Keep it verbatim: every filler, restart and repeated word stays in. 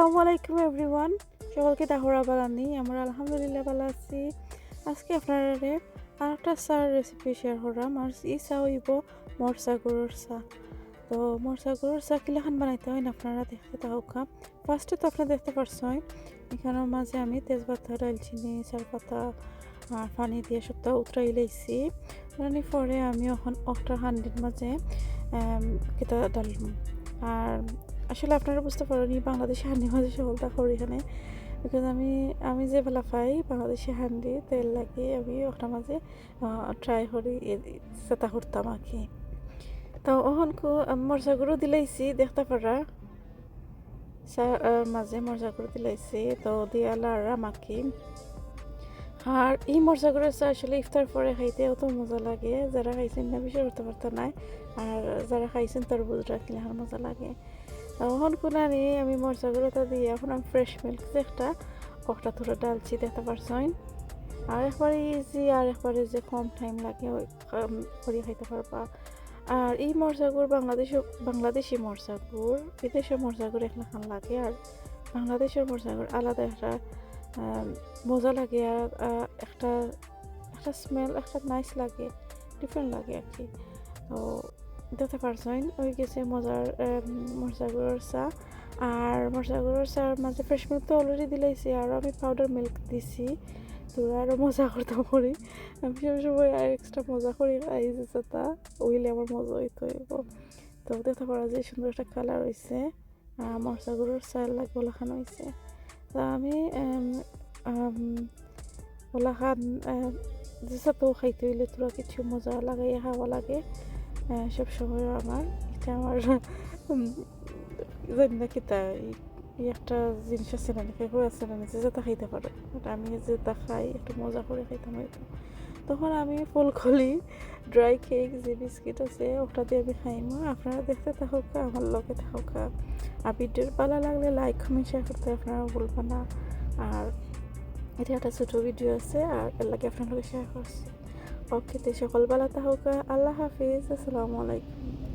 আসসালামু আলাইকুম এভরিওয়ান, সকলকে দাহরা বালানি। আমরা আলহামদুলিল্লাহ ভালা আছি। আজকে আপনারারে আর একটা চার রেসিপি শেয়ার করলাম। আর ই চা অইবো মরচা গুড়র চা। তো মরচা গুড়র চা কিলাখান বানাইতে হয় না, আপনারা দেখতে থাকুকা। ফার্স্টে তো আপনারা দেখতে পারছেন, এখানোর মাঝে আমি তেজপাতা, দারচিনি, চারপাতা আর পানি দিয়া সবটা উতরাই লাইছি। মানে পরে আমি অখন একটা হান্ডির মাঝে, আম, কিতা ডালমু। আর আসলে আপনারা বুঝতে পারইন, ই বাংলাদেশি হান্ডির মাঝে সকলতা করি এখানে, বিকজ আমি, আমি যে ভালা পাই বাংলাদেশি হান্ডি, এর লাগি আমি ওটার মাঝে, আহ, ট্রাই করি, এ, চেষ্টা করতাম আর কি। তো অখন কু-, আম, মরচা গুড়ও দিলাইছি, দেখতে পারা। চা-, আহ, মাঝে মরচা গুড় দিলাইছি, তো দিয়া লাড়া মাখি। আর ই মরচা গুড়র চা আসলে ইফতার পরে খাইতে অত মজা লাগে, যারা খাইছেন না বিশ্বাস করতে পারতা নায়, আর যারা খাইছেন তারা বুঝরা কিলাখান মজা লাগে। তো অখন কুনানি আমি মরচা গুড়টা দিয়া অখন আমি ফ্রেশ মিল্ক যে একটা, ওটা থুড়া ডালছি, দেখতে পারছেন। আর একবারে ইজি, আর একবারে যে কম টাইম লাগে, ওই, উম, করি খাইতে পারবা। আর ই মরচা গুড় বাংলাদেশো, বাংলাদেশি মরচা গুড়, বিদেশর মরচা গুড় একলাখান লাগে, আর বাংলাদেশর মরচা গুড় আলাদা একটা, আম, মজা লাগে, আর, আহ, একটা, একটা স্মেল, একটা নাইস লাগে, ডিফারেন্ট লাগে আর কি। তো দেখতে পারছেন, অই গেছে মজার, আম, মরচা গুড়র চা। আর মরচা গুড়র চার মাঝে ফ্রেশ মিল্ক তো অলরেডি দিলাইছি, আর আমি পাউডার মিল্ক দিছি, থুড়া আরও মজা করতাম করি। আমি সব সময় আর এক্সট্রা মজা করি খাই, যে চাটা অইলে আমার মজা অইতো অইবো। তো দেখতে পারা যে সুন্দর একটা কালার অইছে, আহ, মরচা গুড়র চার লাগ ওলাখান অইছে। তো আমি, আম, আম, ওলাখান, আহ, যে চাটাও খাইতে অইলে থুড়া কিছু মজা লাগাইয়া খাওয়া লাগে। আহ, সব সময় আমার, এটা আমার, উম, জানি না কিতা, ই, ই একটা জিনিস আছে না, কেউ আছে না, যে চাটা খাইতে পারে, বাট আমি যে চাটা খাই একটু মজা করি খাইতাম অইতো। তখন আমি ফুলকলি ড্রাই কেক যে বিস্কিট আছে, ওটা দিয়া আমি খাইমু। আপনারা দেখতে থাকুকা, আমার লগে থাকুকা। আর ভিডিওটা ভালা লাগলে লাইক, কমেন্ট, শেয়ার করতে আপনারা ভুলবা না। আর এটা একটা ছোট ভিডিও আছে, আর এর লাগি আপনার লগে শেয়ার করছি। ওকে, তো সকল ভালা থাকুকা, আল্লাহ হাফিজ, আসসালামু আলাইকুম।